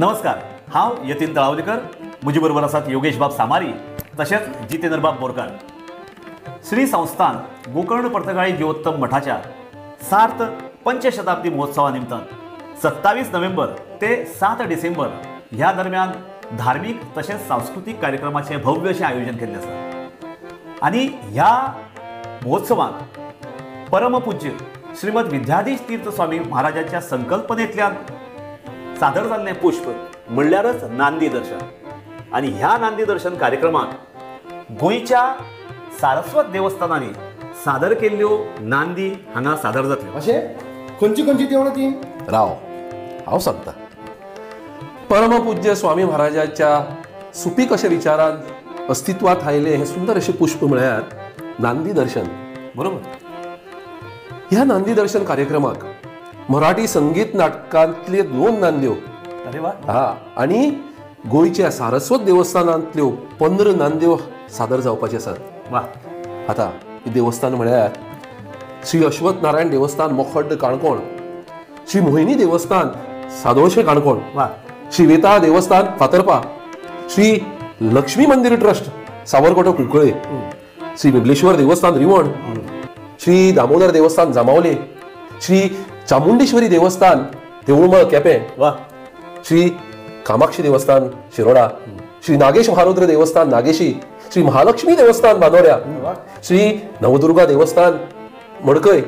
नमस्कार, हांव यतीन तळावलीकर, म्हजे बरोबर आसात योगेश बाब सामारी तशेंच जितेंद्र बाब बोरकार. श्री संस्थान गोकर्ण पर्तगाळी जिवोत्तम मठाच्या सार्थ पंचशताब्दी महोत्सवा निमतान 27 नोव्हेंबर ते 7 डिसेंबर ह्या दरम्यान धार्मिक तशेंच सांस्कृतीक कार्यक्रमाचें भव्य अशें आयोजन केल्लें आसा. आनी ह्या महोत्सवांत परमपूज्य श्रीमद विद्याधीश तीर्थ स्वामी महाराजाच्या संकल्पनेंतल्यान सादर जाल्लें पुष्प म्हणल्यारच नांदी दर्शन. आनी ह्या नांदी दर्शन कार्यक्रमांत गोंयच्या सारस्वत देवस्थानांनी सादर केल्ल्यो नांदी हांगा सादर जातल्यो. अशें खंयची खंयची देवळां ती? राव, हांव सांगता. परमपूज्य स्वामी महाराजाच्या सुपीक अशा विचारान अस्तित्वात आयिल्लें हें सुंदर अशें पुष्प म्हळ्यार नांदी दर्शन. बरोबर. ह्या नांदी दर्शन कार्यक्रमाक मराठी संगीत नाटकांतल्यो 2 नांद्यो, अरे वा, हा, आनी गोंयच्या सारस्वत देवस्थानांतल्यो 15 नांद्यो सादर जावपाच्यो आसात. वा. आतां ही देवस्थान म्हळ्यार श्री अश्वथ नारायण देवस्थान मोखड्ड काणकोण, श्री मोहिनी देवस्थान सादोळशें काणकोण, वा, श्री वेताळ देवस्थान फातर्पा, श्री लक्ष्मी मंदिर ट्रस्ट सावरकोटो कुंकळे, श्री बिबलेश्वर देवस्थान रिवण, श्री दामोदर देवस्थान जामावले, श्री चामुंडेश्वरी देवस्थान देऊळमळ केपें, वा, श्री कामाक्षी देवस्थान शिरोडा, श्री नागेश महारुद्र देवस्थान नागेशी, श्री महालक्ष्मी देवस्थान बांदोड्या, श्री नवदुर्गा देवस्थान मडकय,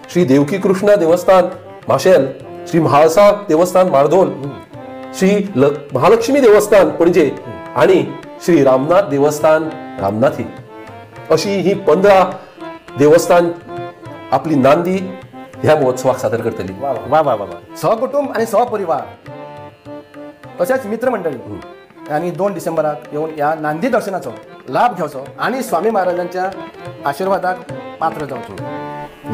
श्री देवकी कृष्णा देवस्थान माशेल, श्री म्हाळसा देवस्थान मार्दोल, श्री महालक्ष्मी देवस्थान पणजे आणि श्री रामनाथ देवस्थान रामनाथी. अशी ही 15 देवस्थान आपली नांदी ह्या महोत्सवाक सादर करतली. वा वा वा वा. सहकुटुंब आनी सहपरिवार तशेंच मित्रमंडळी आनी 2 डिसेंबराक येवन ह्या नांदी दर्शनाचो लाभ घेवचो आनी स्वामी महाराजांच्या आशिर्वादाक पात्र जावचो.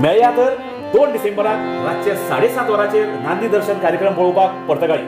मेळया तर 2 डिसेंबराक रातचे 7:30 वरांचेर नांदी दर्शन कार्यक्रम पळोवपाक पर्तगाळी.